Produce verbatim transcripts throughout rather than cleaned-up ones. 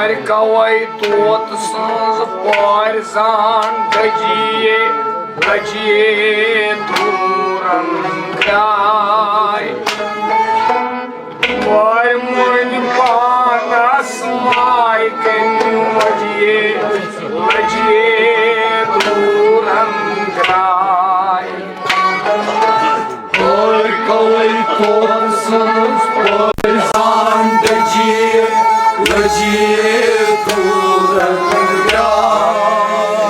کوے طوط سٕنٛز پٲرۍ زان دٔجیے، لٔجیے دوٗرن درٛاے۔ مٲرۍ مٔنٛزۍ پانس ماے کنہِ وجیے، لٔجیے دوٗرن درٛاے۔ ہٲرۍ کوے طوط سٕنٛز پٲرۍ زان دٔجیے، لٔجیے دوٗرن درٛاے۔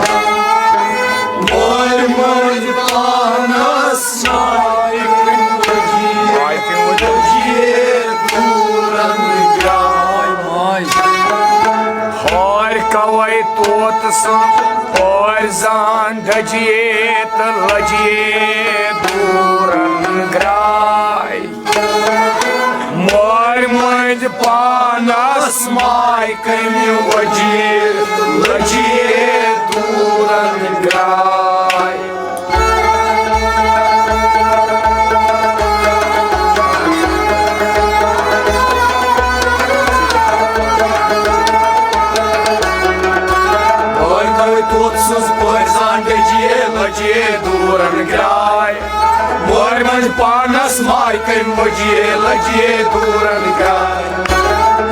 مٲرۍ مٔنٛزۍ پانس ماے کنہِ وجیے، لٔجیے دوٗرن درٛاے۔ ہٲرۍ کوے طوط سٕنٛز پٲرۍ زان دٔجیے تہٕ لٔجیے دوٗرن درٛاے۔ مٲرۍ مٔنٛزۍ پانس ماے کنہِ وجیے، لٔجیے دوٗرن درٛاے۔ ہٲرۍ کوے طوط سٕنٛز پٲرۍ زان دٔجیے، لٔجیے دوٗرن درٛاے۔ مٲرۍ مٔنٛزۍ پانس ماے کنہِ وجیے، لٔجیے دوٗرن درٛاے۔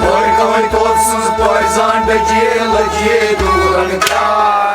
ہٲرۍ کوے طوط سٕنٛز پٲرۍ زان دٔجیے، لٔجیے دوٗرن درٛاے۔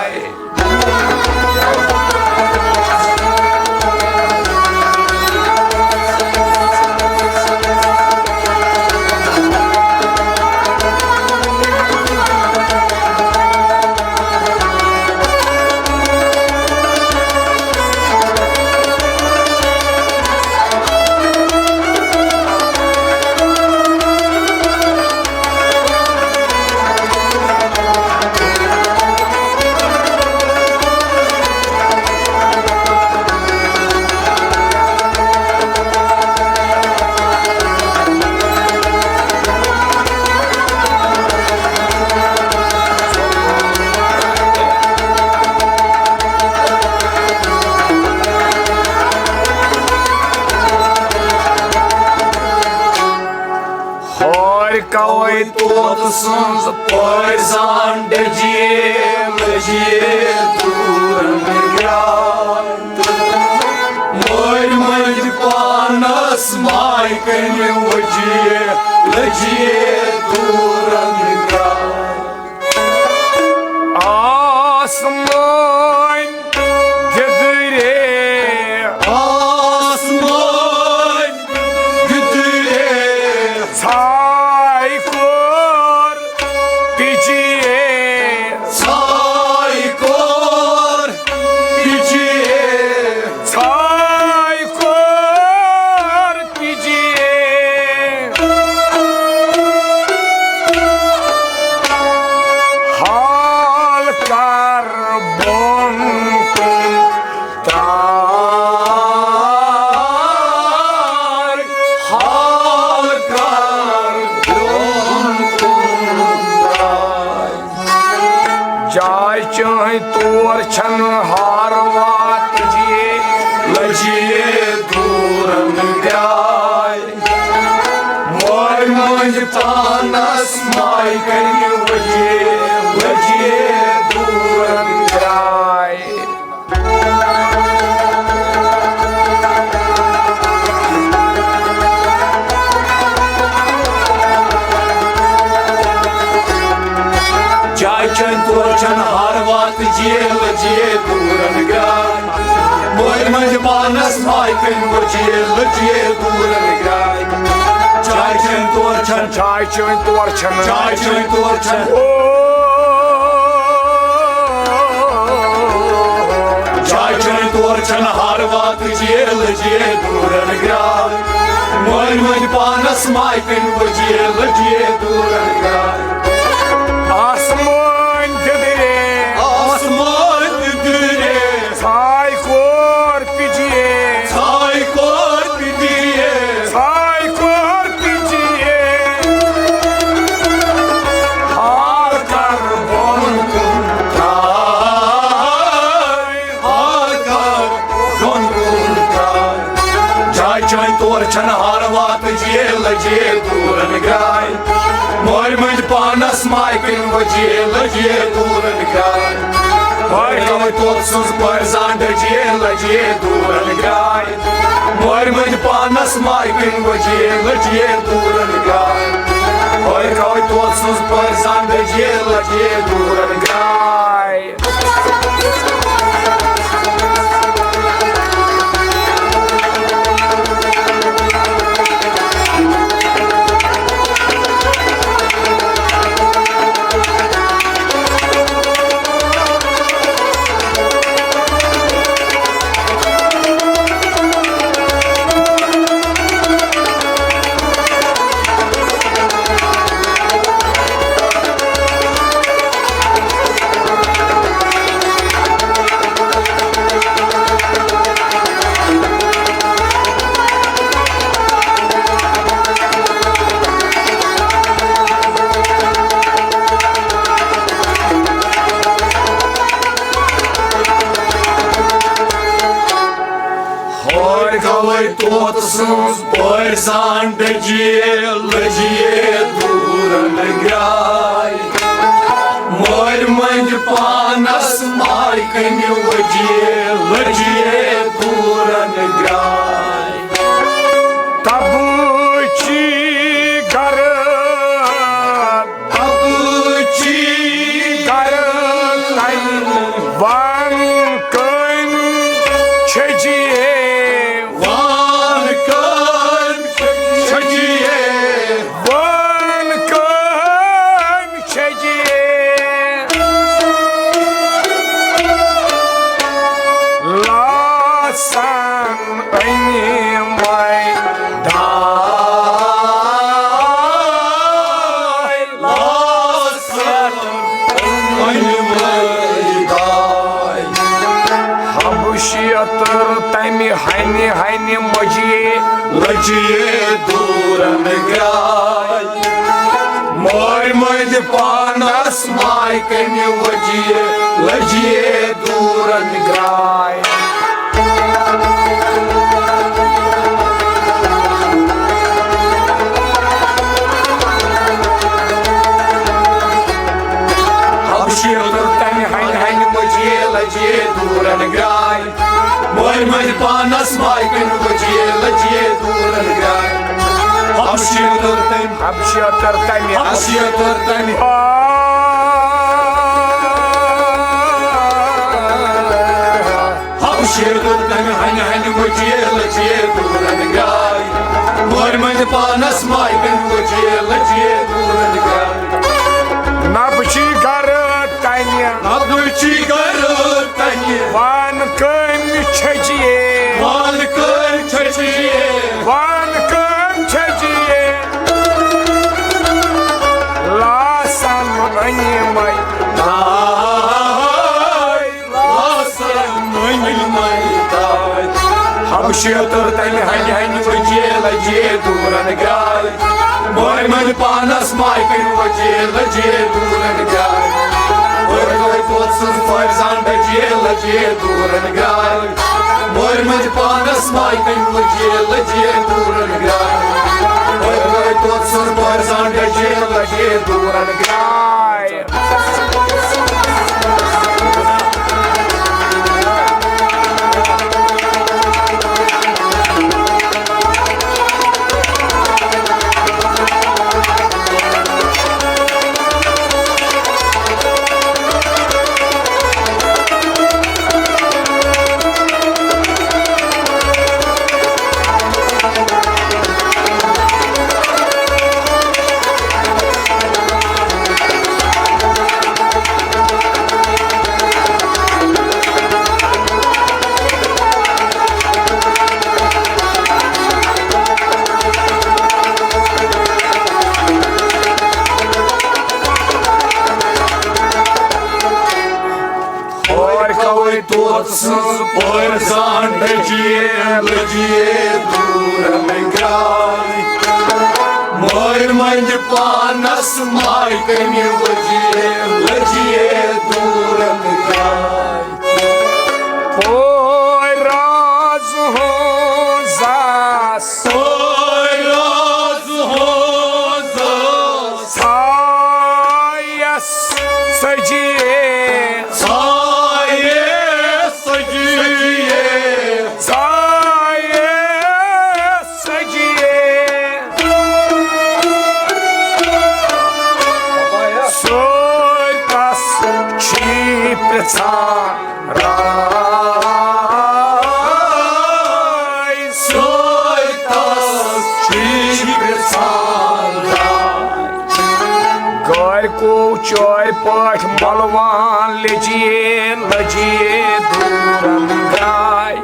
ہٲرۍ کوے طوط سٕنٛز پٲرۍ زان دٔجیے، لٔجیے دوٗرن درٛاے۔ مٲرۍ مٔنٛزۍ پانس ماے کنہِ وجیے، لٔجیے دوٗرن درٛاے۔ آسمٲنۍ دِدرے، آسمٲنۍ دِدرے، ژھاے کوٚر پِجے، ژھاے کوٚر پِجے، ژھاے کوٚر پِجے۔ حال کر بۄن کُن ترٛاے، حال کر بۄن کُن ترٛاے۔ چاے چٲنۍ تور چھنہٕ ہار واتجے، لٔجے دوٗرن درٛاے۔ مٲلۍ مٔنٛزۍ پانس ماے کنہِ وجے، لٔجے دوٗرن درٛاے۔ چاے چٲنۍ تور چھنہٕ ہار واتجے، لٔجے دوٗرن درٛاے۔ مٲلۍ مٔنٛزۍ پانس ماے کنہِ وجے، لٔجے دوٗرن درٛاے۔ چاے چٲنۍ تور چھنہٕ، چاے چٲنۍ تور چھنہٕ، چاے چٲنۍ تور چھنہٕ۔ او، چاے چٲنۍ تور چھنہٕ ہار واتجے، لٔجے دوٗرن درٛاے۔ مٲلۍ مٔنٛزۍ پانس ماے کنہِ وجے، لٔجے دوٗرن درٛاے۔ آسمٲنۍ دِدرے، آسمٲنۍ دِدرے، ژھاے کور پِجے، ژھاے کور پِجے، ژھاے کور پِجے۔ ہار کر بۄن کُن ترٛاے، ہار کر بۄن کُن ترٛاے۔ اچھن تور چھن ہار وات جیل جے دورن گراے۔ مورِ مٔنٛدۍ پانس مایکن وجیل جے دورن گراے۔ ہر کوے توت سٕنٛز پٲرۍ زانڈ جیل جے دورن گراے۔ مورِ مٔنٛدۍ پانس مایکن وجیل جے دورن گراے۔ ہر کوے توت سٕنٛز پٲرۍ زانڈ جیل جے دورن گراے۔ ہور گوے توت سٕنٛز پٲرۍ زانڈ جیل جے دورن گراے۔ مورِ مٔنٛدۍ پانس مایکن وجیل جے دورن گراے۔ تبچی گر، تبچی گر تن وان کن چھجیے، وان کن چھجیے۔ وان کن چھجیے۔ لاسن أنۍ مَے داے۔ لاسن أنۍ مَے داے۔ حبشیت تر تمہِ ہنہِ ہنہِ مجیے۔ لجیے دورن گراے۔ مورِ مٔنٛدۍ پانس مایکن وجیے۔ لجیے دورن گراے۔ حبشیت تر تمہِ ہنہِ ہنہِ مجیے۔ لجیے دورن گراے۔ مورِ مٔنٛدۍ پانس مایکن وجیے۔ لجیے دورن گراے۔ حبشیت تر تمہِ، حبشیت تر تمہِ، حبشیت تر تمہِ۔ آ۔ حبشیت تر تمہِ ہنہِ ہنہِ وجیل جے دورن گراے۔ مورِ مٔنٛدۍ پانس مایکن وجیل جے دورن گراے۔ نبچی گر تنہِ۔ نبچی گر تنہِ۔ وان کٲمۍ چھجیے۔ وان کٲمۍ چھجیے۔ وان کٲمۍ چھجیے۔ لاسن أنۍ مَے۔ لاسن أنۍ مَے داے۔ حبشیت تر تمہِ ہنہِ ہنہِ وجیل جے دورن گراے۔ مورِ مٔنٛدۍ پانس مایکن وجیل جے دورن گراے۔ ورگوے پوت سٕنٛز فرزند جیل جے دورن گراے۔ مورِ مٔنٛدۍ پانس مایکن وجیل جے دورن گراے۔ ورگوے پوت سٕنٛز فرزند جیل جے دورن گراے۔ اور کوئی توت سٕنٛز پٲرۍ زانٛٹھ جیل جیل دوٗر مےٚ گرٛاے۔ مٲرۍ مٔنٛدۍ پانس ماے کٔمہِ وجیل جیل دوٗر مےٚ گرٛاے۔ پٲرۍ راز ہٕنٛز زانٛٹھ پٲٹھۍ مۄلوان لیٚجیے، لٔجیے دوٗرن گاے۔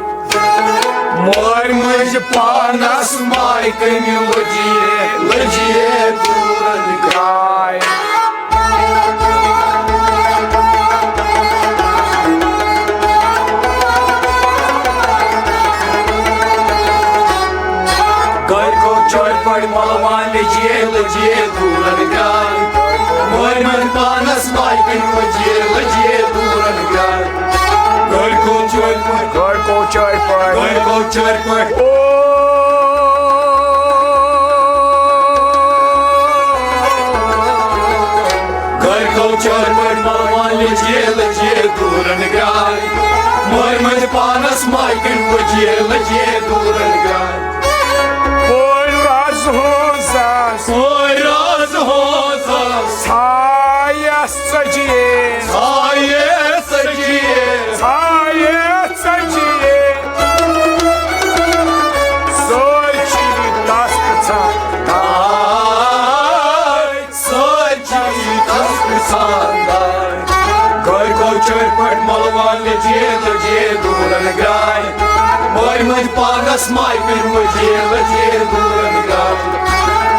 مورۍ مٔنٛزۍ پانس ماے کٔمۍ لٔجیے، لٔجیے دوٗرن گاے۔ گرِکو چٲرۍ پٲٹھۍ مۄلوان لیٚجیے، لٔجیے دوٗرن گاے۔ مورۍ مٔنٛزۍ پانس ماے کٔمۍ لٔجیے، لٔجیے دوٗرن گاے۔ گرِکو چٲرۍ پٲٹھۍ، گرِکو چٲرۍ پٲٹھۍ، گرِکو چٲرۍ پٲٹھۍ۔ او گرِکو چٲرۍ پٲٹھۍ مۄلوان لیٚجیے، لٔجیے دوٗرن گاے۔ مورۍ مٔنٛزۍ پانس ماے کٔمۍ لٔجیے، لٔجیے دوٗرن گاے۔ کورِ راز ہٲنزس، کورِ راز ہٲنزس۔ سایس ژٔجیے، سایس ژٔجیے، سایس ژٔجیے۔ سٲرۍ چھِ تس پرژھان۔ آے، سٲرۍ چھِ تس پرژھان۔ گرِکو چٲرۍ پٲٹھۍ مۄلوان لیٚجیے، لٔجیے دوٗرن گاے۔ مورۍ مٔنٛزۍ پانس ماے کٔمۍ لٔجیے، لٔجیے دوٗرن گاے۔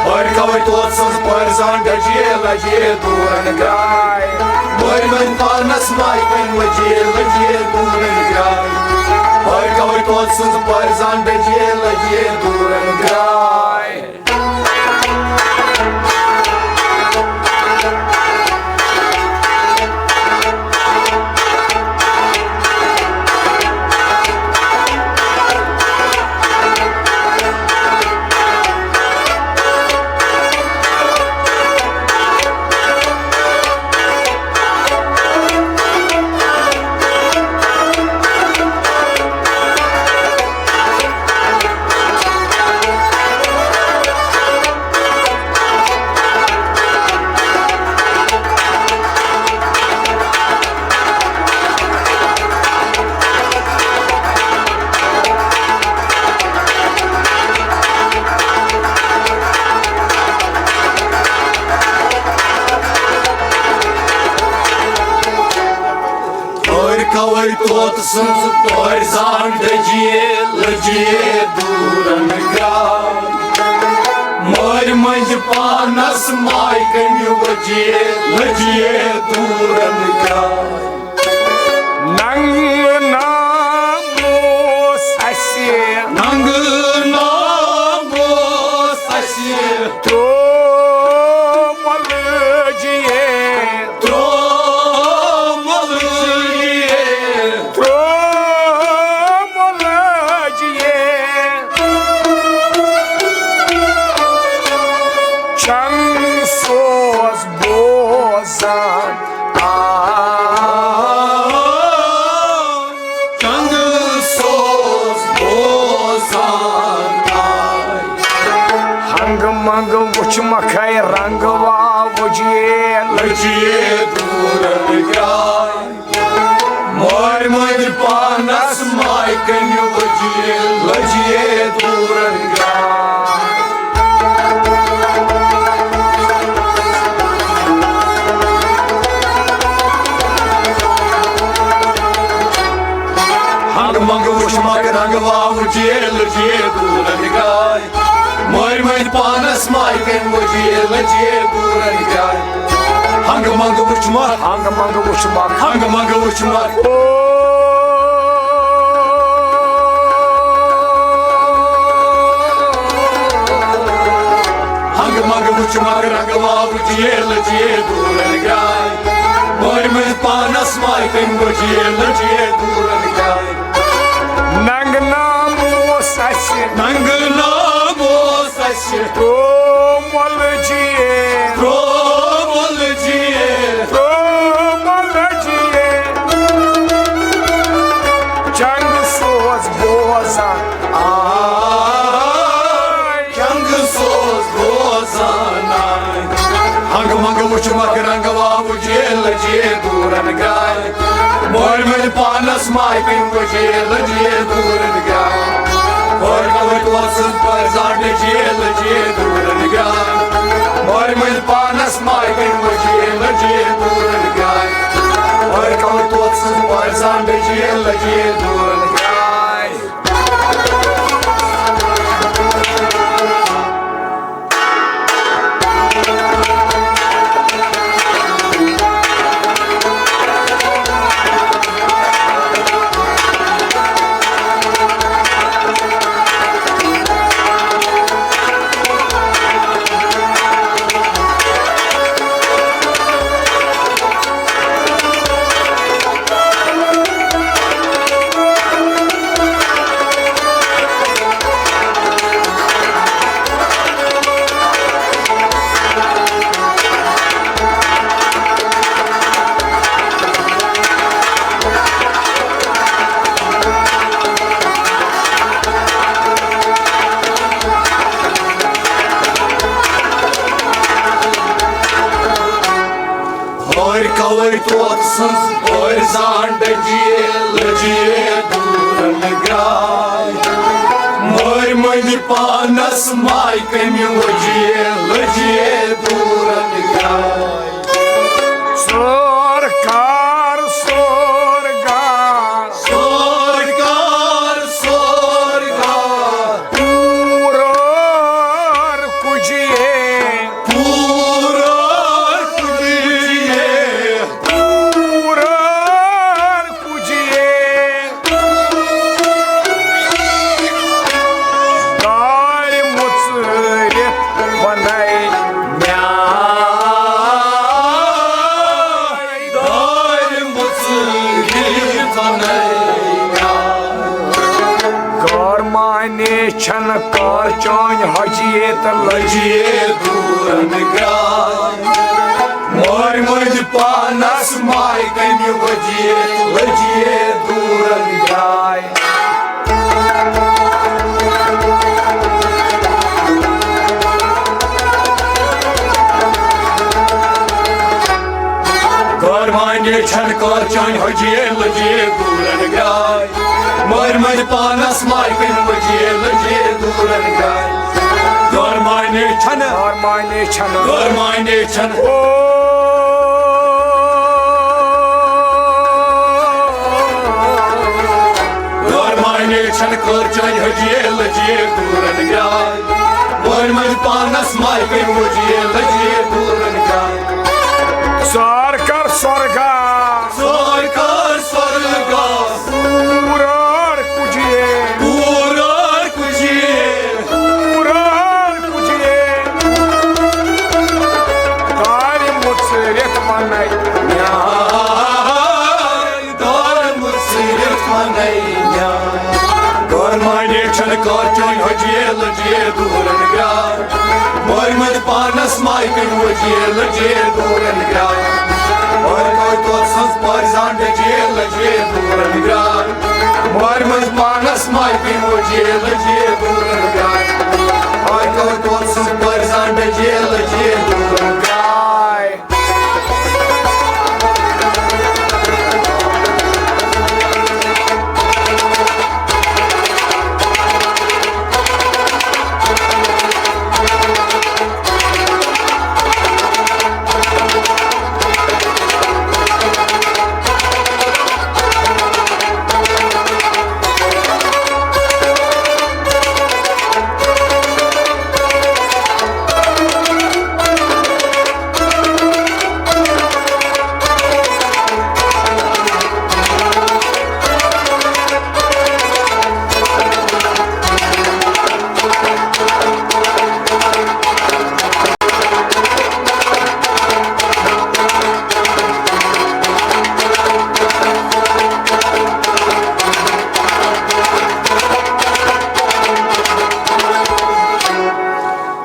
ہٲرۍ کوے طوطہٕ سٕنٛز پٲرۍ زان ڈٔجیے، لٔجیے دوٗرن گاے۔ مورۍ مٔنٛزۍ پانس ماے کٔمۍ لٔجیے، لٔجیے دوٗرن گاے۔ ہٲرۍ کوے طوطہٕ سٕنٛز پٲرۍ زان ڈٔجیے، لٔجیے دوٗرن گاے۔ ہٲرۍ کوے طوطہٕ سٕنٛز پٲرۍ زان ڈٔجیے، لٔجیے دوٗرن گاے۔ مورۍ مٔنٛزۍ پانس ماے کٔمۍ وجیے، لٔجیے دوٗرن گاے۔ ننٛگہٕ نام اوس اَسہِ، ننٛگہٕ نام اوس اَسہِ۔ ترٛوو مۄلجہِ، ترٛوو مۄلجہِ، ترٛوو مۄلجہِ۔ چنٛگ سوز بوزان آ، چنٛگ سوز بوزان آے۔ ہنٛگہٕ منٛگہٕ وُچھ مکھے رنٛگ واوجے، لٔجیے دوٗرن گاے۔ مورۍ مٔنٛزۍ پانس ماے کٔمۍ وجیے، لٔجیے دوٗرن گاے۔ ہنٛگہٕ منٛگہٕ وُچھ مکھ رنٛگ واوجے، لٔجیے دوٗرن گاے۔ مورۍ مٔنٛزۍ پانس ماے کٔمۍ وجیے، لٔجیے دوٗرن گاے۔ ہنٛگہٕ منٛگہٕ وُچھ مکھ، ہنٛگہٕ منٛگہٕ وُچھ مکھ، ہنٛگہٕ منٛگہٕ وُچھ مکھ۔ او ہنٛگہٕ منٛگہٕ وُچھ مکھ رنٛگ واوجے، لٔجیے دوٗرن گاے۔ مورۍ مٔنٛزۍ پانس ماے کٔمۍ وجیے، لٔجیے دوٗرن گاے۔ ننٛگہٕ نام اوس اَسہِ، ننٛگہٕ نام اوس اَسہِ۔ ترٛوو مۄلجہِ، ترٛوو مۄلجہِ، ترٛوو مۄلجہِ۔ چنٛگ سوز بوزان آے، چنٛگ سوز بوزان آے۔ ہنٛگہٕ منٛگہٕ وُچھ مکھ رنٛگ واوجے، لٔجیے دوٗرن گاے۔ مورۍ مٔنٛزۍ پانس ماے کٔمۍ وجیے، لٔجیے دوٗرن گاے۔ ہورٕ کوے طوطہٕ سٕنٛز پٲرۍ زان ڈٔجیے، لٔجیے دوٗرن گاے۔ مورۍ مٔنٛزۍ پانس مایہِ کٔمۍ ؤجی لٔجی دوٗرن گاے۔ ہٲرۍ کَوَے طوطہٕ سٕنٛز پٲرۍ زان ڈٔجی لٔجی دوٗرن گاے۔ ہٲرۍ کَوَے طوطہٕ سٕنٛز پٲرۍ زان ڈٔجی لٔجی دوٗرن گاے۔ مٲرۍ مٔنٛدۍ پانس مایہِ کٔمۍ ؤجی لٔجی دوٗرن گاے۔ سورکار، سورگار۔ سورکار، سورگار۔ پوٗرار کُجیے۔ پوٗرار کُجیے۔ پوٗرار کُجیے۔ دارِ مُژرِتھ وَنَے میٛاے۔ دارِ مُژرِتھ وَنَے میٛاے۔ گٲر معنی چھَنہٕ کار چٲنۍ حجیت لٔجیے دوٗرَن گرٛاے۔ مٲرۍ مٔنٛزۍ پانَس مایہِ کَمہِ وجیے لٔجیے دوٗرَن گرٛاے۔ گٲر معنی چھَنہٕ کار چٲنۍ حجیے لٔجیے دوٗرَن گرٛاے۔ مٲرۍ مٔنٛزۍ پانَس مایہِ کَمہِ وجیے لٔجیے دوٗرَن گرٛاے۔ گٲر معنی چھَنہٕ، گٲر معنی چھَنہٕ، گٲر معنی چھَنہٕ۔ او گٲر معنی چھَنہٕ کٲر چٲنۍ حجیے لٔجیے دوٗرَن گرٛاے۔ مٲرۍ مٔنٛزۍ پانَس مایہِ کَمہِ وجیے لٔجیے دوٗرَن گرٛاے۔ سورکار سورگار۔ سورکار سورگار۔ پوٗرار کُجیے۔ پوٗرار کُجیے۔ پوٗرار کُجیے۔ دارِ مُژرِتھ وَنَے۔ دارِ مُژرِتھ وَنَے۔ گٲر معنی چھَنہٕ کار چٲنۍ حجیے لٔجیے دوٗرَن گرٛاے۔ مٲرۍ مٔنٛزۍ پانَس مایہِ کَمہِ وجیے لٔجیے دوٗرَن گرٛاے۔ مٲرۍ کَوَے طوطہٕ سٕنٛز پٲرۍ زان ڈٔجیے لٔجیے دوٗرَن گرٛاے۔ مٲرۍ مٔنٛزۍ پانَس مایہِ کَمہِ وجیے لٔجیے دوٗرَن گرٛاے۔ مٲرۍ کَوَے طوطہٕ سٕنٛز پٲرۍ زان ڈٔجیے لٔجیے دوٗرَن گرٛاے۔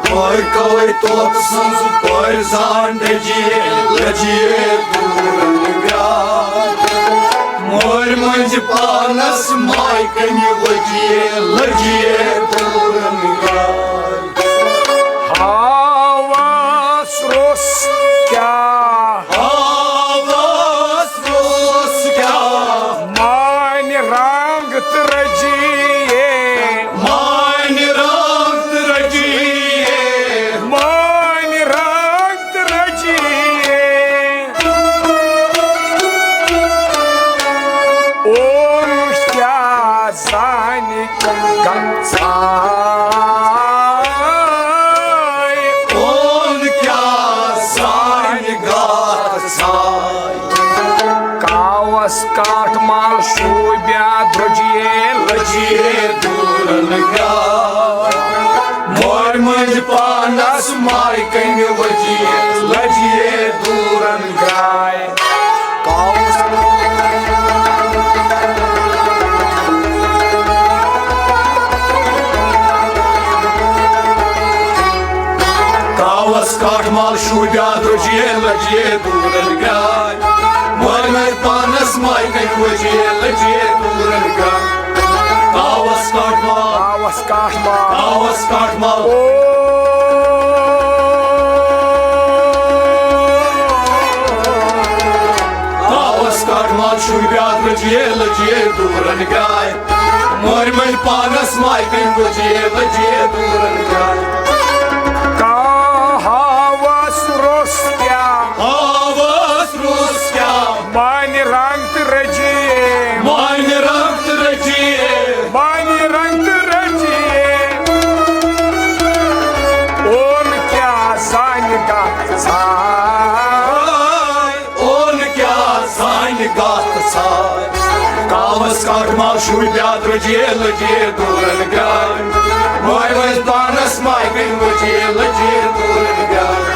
پٲرۍ کَوَے طوطہٕ سٕنٛز پٲرۍ زان ڈٔجیے لٔجیے دوٗرَن گرٛاے۔ مٲرۍ مٔنٛزۍ پانَس مایہِ کَمہِ وجیے لٔجیے دوٗرَن گرٛاے۔ ہاوَس روٚس کیٛاہ؟ ہاوَس روٚس کیٛاہ؟ مانہِ رنٛگ تہٕ رٔجیے۔ مانہِ رنٛگ تہٕ رٔجیے۔ مانہِ رنٛگ تہٕ رٔجیے۔ لجیے دوٗرن گاے۔ مورۍ مٔنٛزۍ پانس مایہِ کٔمہِ وجیے، لجیے دوٗرن گاے۔ کاوس کاوس کاٹھ مال شوٗبیا درٛوجیے، لجیے دوٗرن گاے۔ مورۍ مٔنٛزۍ پانس مایہِ کٔمہِ وجیے، لجیے دوٗرن گاے۔ کاوس کاٹھ مال، کاوس کاٹھ مال، کاوس کاٹھ مال۔ او۔ کاوس کاٹھ مال شوٗبیا درٛوجیے، لجیے دوٗرن گاے۔ مورۍ مٔنٛزۍ پانس مایہِ کٔمہِ وجیے، لجیے دوٗرن گاے۔ کاوس روٚس کیٛاہ؟ کاوس روٚس کیٛاہ؟ مانہِ رنٛگ تہٕ رجیے۔ مانہِ رنٛگ تہٕ رجیے۔ مانہِ رنٛگ تہٕ رجیے۔ اوٚن کیٛاہ زانہِ گژھ ژھاے؟ اوٚن کیٛاہ زانہِ گژھ ژھاے؟ کاوس کاٹھ مال شوٗبیا درٛوجیے، لجیے دوٗرن گاے۔ مورۍ مٔنٛزۍ پانس مایہِ کٔمہِ وجیے، لجیے دوٗرن گاے۔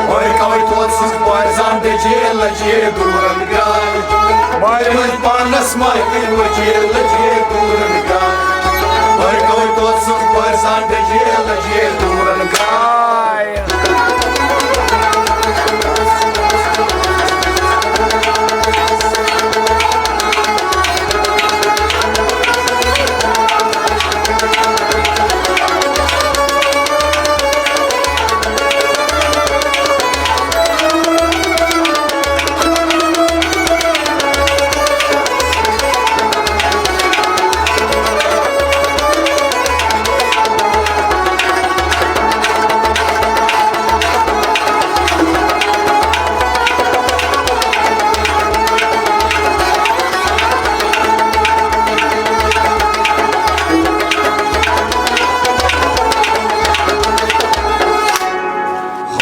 ہورِ کوے توتہٕ سٕنٛز پٲرۍ زان دٔجیے، لجیے دوٗرن گاے۔ مورۍ مٔنٛزۍ پانس مایہِ کٔمہِ وجیے، لجیے دوٗرن گاے۔ ہورِ کوے توتہٕ سٕنٛز پٲرۍ زان دٔجیے، لجیے دوٗرن گاے۔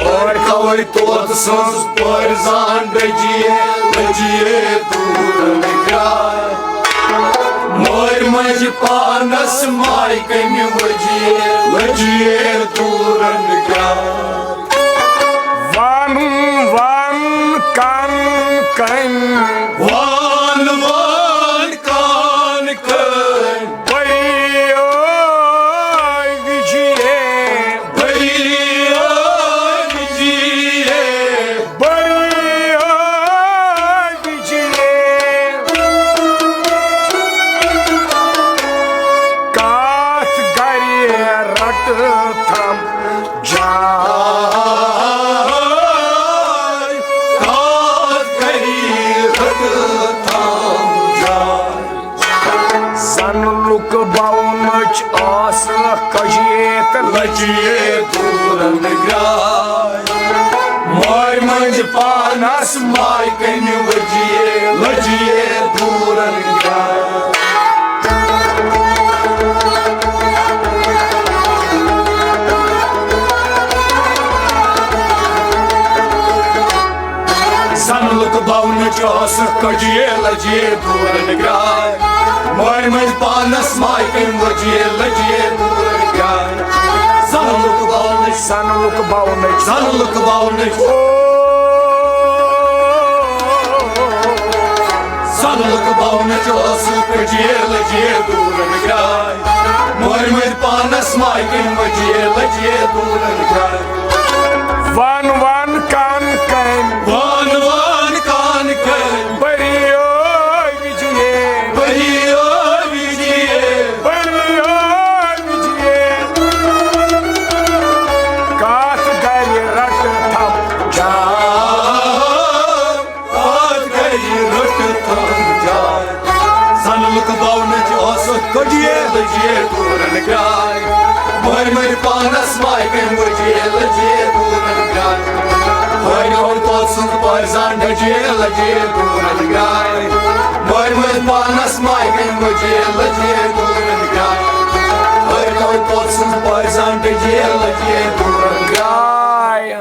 ہورِ کوے توتہٕ سٕنٛز پٲرۍ زان دٔجیے، لجیے دوٗرن گاے۔ مورۍ مٔنٛزۍ پانس مایہِ کٔمہِ وجیے، لجیے دوٗرن گاے۔ وَن وَن کَن کَنۍ۔ وَن وَن کَن کَنۍ۔ بٔرِو وِجیے۔ بٔرِو وِجیے۔ بٔرِو وِجیے۔ کَتھ گَرِ رَٹہٕ تھَم جاے۔ کَتھ گَرِ رَٹہٕ تھَم جاے۔ زَن لُکہٕ بَونٕچ ٲسہٕ کٔجیت لٔجیے دوٗرَن درٛاے۔ مورۍ مٔنٛزۍ پانَس مایہِ کَنہِ ؤجیے، لٔجیے دوٗرَن درٛاے۔ زَن لُکہٕ بَونٕچ ٲسہٕ کٔجیے لٔجیے دوٗرَن درٛاے۔ مورۍ مٔنٛزۍ پانَس مایہِ کَنہِ ؤجیے لٔجیے دوٗرَن درٛاے۔ زَن لُکہٕ بَونٕچ، زَن لُکہٕ بَونٕچ، زَن لُکہٕ بَونٕچ۔ او۔ زَن لُکہٕ بَونٕچ ٲسہٕ کٔجیے لٔجیے دوٗرَن درٛاے۔ مورۍ مٔنٛزۍ پانَس مایہِ کَنہِ ؤجیے لٔجیے دوٗرَن درٛاے۔ وَن وَن کَن کَنہِ۔ وَن وَن کَن کَنہِ۔ بٔرِو وِجیے۔ بٔرِو وِجیے۔ بٔرِو وِجیے۔ کَتھ گَرِ رَٹہٕ تھَم جاے۔ کَتھ گَرِ رَٹہٕ تھَم جاے۔ زَن لُکہٕ بَونٕچ ٲسہٕ کٔجیے لٔجیے دوٗرَن درٛاے۔ مورۍ مٔنٛزۍ پانَس مایہِ کَنہِ ؤجیے لٔجیے دوٗرَن درٛاے۔ ہورِ ہورِ توتہٕ سٕنٛز پٲرۍ زان ڈٔجیے لٔجیے دوٗرَن درٛاے۔ مورۍ مٔنٛزۍ پانَس مایہِ کَنہِ ؤجیے لٔجیے دوٗرَن درٛاے۔ ہورِ ہورِ توتہٕ سٕنٛز پٲرۍ زان ڈٔجیے لٔجیے دوٗرَن درٛاے۔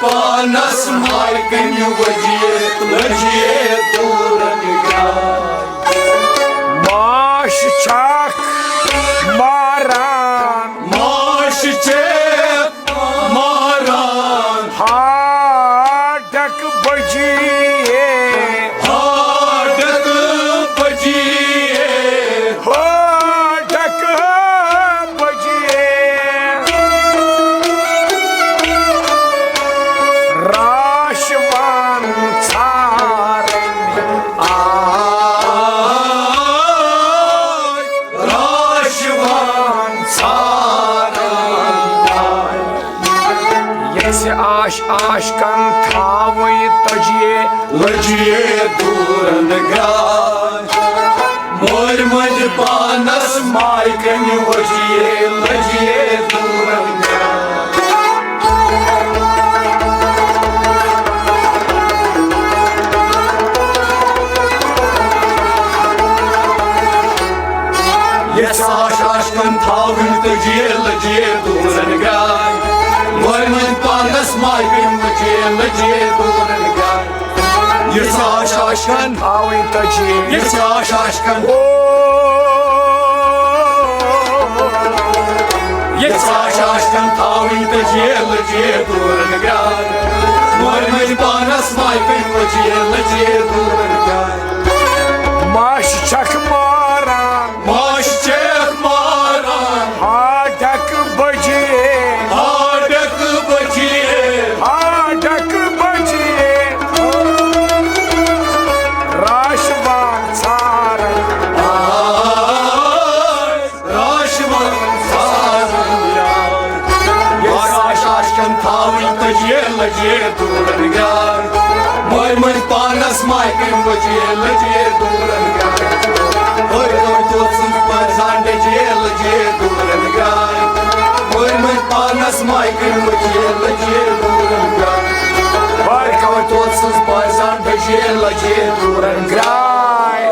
پانس مایہِ کٔمہِ وجہِ لٔجہِ دوٗرن گاے۔ ماش چھکھ ماران۔ ماش چھکھ ماران۔ ہاڈک بجیے۔ ہاڈک بجیے۔ ہاڈک بجیے۔ راشوان ژھارن آے۔ راشوان ژھارن آے۔ یژھِ آش آشکن تھاوٕنۍ تجیے۔ لجیے دوٗرن گاے۔ مٲلۍ مٔنٛزۍ پانس مایہِ کٔمہِ وجیے۔ لجیے دوٗرن گاے۔ یژھِ آش آشکن تھاوٕنۍ تجیے۔ لجیے دوٗرن گاے۔ مٲلۍ مٔنٛزۍ پانس مایہِ کٔمہِ وجیے۔ لجیے دوٗرن گاے۔ یژھِ آش آشکن تھاوٕنۍ تجیے۔ یژھِ آش آشکن۔ او۔ یژھِ آش آشکن تھاوٕنۍ تجیے۔ لجیے دوٗرن گاے۔ مٲلۍ مٔنٛزۍ پانس مایہِ کٔمہِ وجیے۔ لجیے دوٗرن گاے۔ ماش چھکھ ماران۔ ماش چھکھ ماران۔ ہاڈک بجیے۔ ہاڈک بجیے۔ ہاڈک بجیے۔ راشوان ژھارن آے۔ راشوان ژھارن آے۔ یژھِ آش آشکن تھاوٕنۍ تجیے۔ لجیے دوٗرن گاے۔ مٲلۍ مٔنٛزۍ پانس مایہِ کٔمہِ وجیے۔ لجیے دوٗرن گاے۔ ہٲرۍ توتہِ سٕنٛز پرزان ڈجیے۔ لجیے دوٗرن گاے۔ مٲلۍ مٔنٛزۍ پانس مایہِ کٔمہِ وجیے۔ لجیے دوٗرن گاے۔ ہٲرۍ توتہِ سٕنٛز پرزان ڈجیے۔ لجیے دوٗرن گاے۔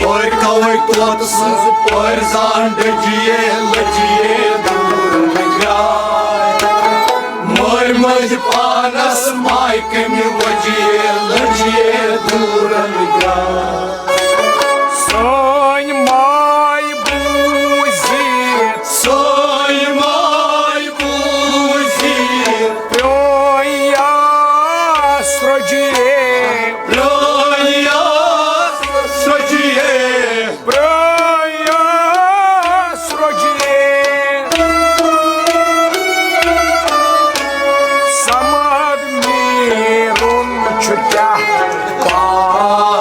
ہٲرۍ کوے طوطہٕ سٕنٛز پٲرۍ زان ڈٔجیے لٔجیے دوٗر نگران۔ مٲرۍ مٔنٛزۍ پانس ماے کمہِ وجیے لٔجیے دوٗر نگران۔ سٲنۍ ماے بوٗزِتھ، سٲنۍ ماے بوٗزِتھ، پرٛٲنۍ یاس رٔجیے، پرٛٲنۍ یاس رٔجیے، پرٛٲنۍ یاس رٔجیے۔ سماد میٖرُن چھُ کیٛاہ پاے؟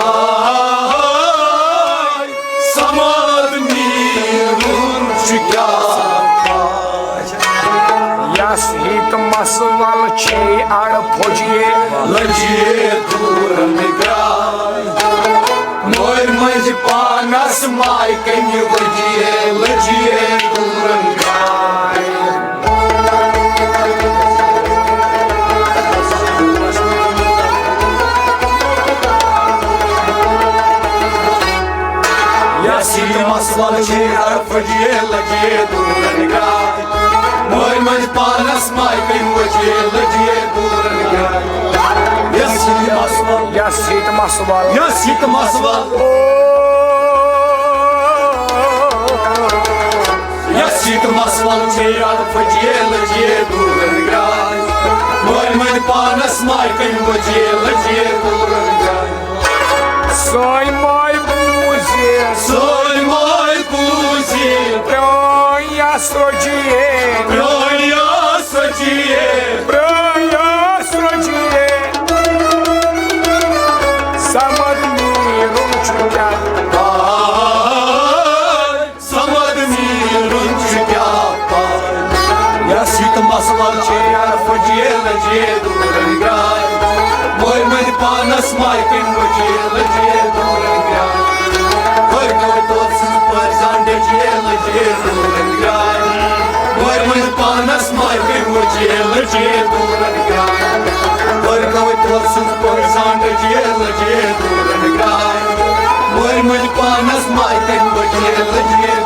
سماد میٖرُن چھُ کیٛاہ پاے؟ یس ہیت مسول چھے اڑ پھوجیے، لٔجیے دوٗر نگران۔ مٲرۍ مٔنٛزۍ پانس ماے کمہِ وجیے، لٔجیے دوٗر نگران۔ یس ہیت مسول چھے اڑ پھوجیے، لٔجیے دوٗر نگران۔ مٲرۍ مٔنٛزۍ پانس ماے کمہِ وجیے، لٔجیے دوٗر نگران۔ یس ہیت مسول، یس ہیت مسول، یس ہیت مسول، او، یس ہیت مسول چھے اڑ پھوجیے، لٔجیے دوٗر نگران۔ مٲرۍ مٔنٛزۍ پانس ماے کمہِ وجیے، لٔجیے دوٗر نگران۔ سٲنۍ ماے بوٗزِتھ، سٲنۍ ماے بوٗزِتھ، پرٛٲنۍ یس دوٗرن گرٛاے۔ مٲلۍ مٔنٛدۍ پانس مایہِ کٔنۍ مٔجیے لٔجیے دوٗرن گرٛاے۔ ہٲرۍ گوٚو دۄد سٕنٛز پٲرۍ زان ڈٔجیے لٔجیے دوٗرن گرٛاے۔ مٲلۍ مٔنٛدۍ پانس مایہِ کٔنۍ مٔجیے لٔجیے دوٗرن گرٛاے۔ ہٲرۍ گوٚو دۄد سٕنٛز پٲرۍ زان ڈٔجیے لٔجیے دوٗرن گرٛاے۔ مٲلۍ مٔنٛدۍ پانس مایہِ کٔنۍ مٔجیے لٔجیے